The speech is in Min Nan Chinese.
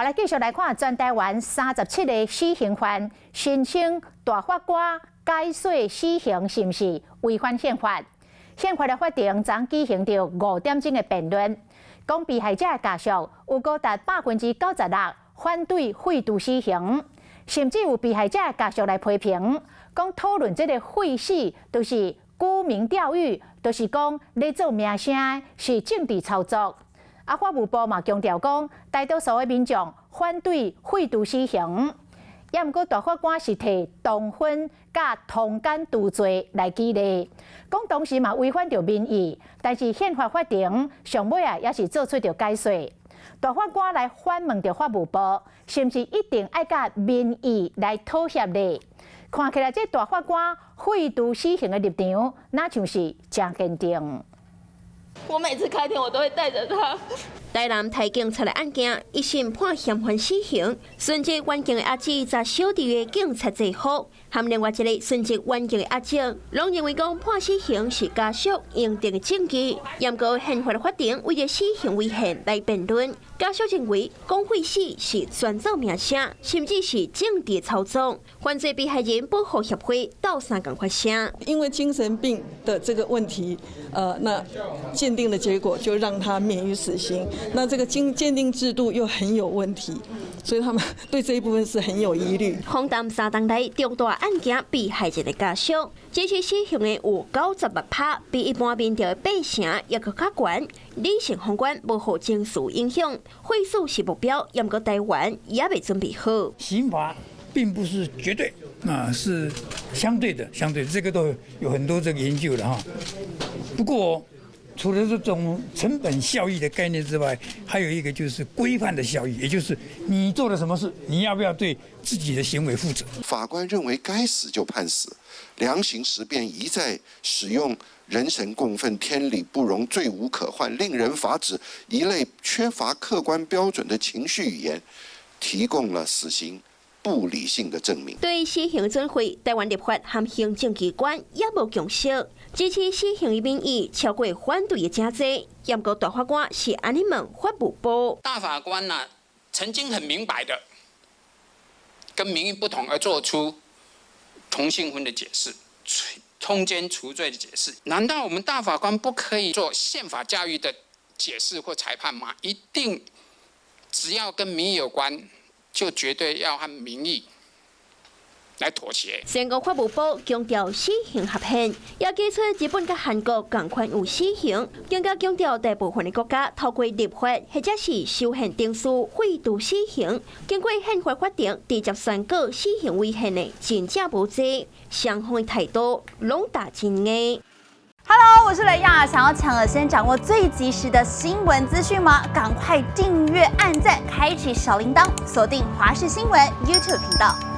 好，來繼續來看全台灣37個死刑犯申請大法官解說死刑是毋是違反憲法？憲法的法庭昨舉行著5點鐘的辯論，講被害者的家屬有高達96%反對廢除死刑，甚至有被害者的家屬來批評，講討論這個廢死就是沽名釣譽，就是講咧做名聲是政治操作。啊，法務部嘛強調講，大多數的民眾反對廢除死刑，也毋過大法官是提同婚佮通姦除罪來舉例，講當時嘛違反著民意，但是憲法法庭上尾啊也是做出著解說。大法官來反問著法務部，是毋是一定愛佮民意來妥協咧？看起來這大法官廢除死刑的立場，若像是誠堅定。我每次開庭，我都會帶著他。台南刣警察的案件，一審判嫌犯死刑，殉職員警的阿姊著小弟的警察制服，和另外一個殉職員警的阿叔，攏認為講判死刑是家屬應得的正義。毋過憲法的法庭為著死刑違憲來辯論，家屬認為講廢死是專做名聲，甚至是政治操作。犯罪被害人保護協會鬥相共發聲。因為精神病的這個問題，那鑑定的結果就讓他免於死刑。那這個經鑑定制度又很有問題，所以他們對這一部分是很有疑慮。訪談3冬來重大案件被害人的家屬，支持死刑的有96%，比一般民調的八成猶閣較懸。理性法官無予情緒影響，廢死是目標，毋過台灣也未準備好。刑法並不是絕對，啊，是相對的，相對這個都有很多這個研究的哈。不過，除了這種成本效益的概念之外，還有一個就是規範的效益，也就是你做了什麼事，你要不要對自己的行為負責？法官認為該死就判死，量刑時便一再使用人神共憤、天理不容、罪無可換、令人髮指一類缺乏客觀標準的情緒語言，提供了死刑不理性的證明。對死刑轉廢，台灣立法和行政機關也無共識。支持死刑的民意超過反對的誠濟，毋過大法官是按呢問法務部。大法官呢，曾經很明白的跟民意不同而做出同性婚的解釋、通姦除罪的解釋。難道我們大法官不可以做憲法教義的解釋或裁判嗎？一定只要跟民意有關，就絕對要和民意來妥協。全國法務部強調死刑合憲，也指出日本佮韓國仝款有死刑，更加強調大部分的國家透過立法或者是修憲程序廢除死刑。經過憲法法庭直接宣告死刑違憲的真正無濟，雙方的態度攏打真硬。 Hello，我是雷亞，想要搶先掌握最及時的新聞資訊嗎？趕快訂閱、按讚、開啟小鈴鐺，鎖定華視新聞 YouTube 頻道。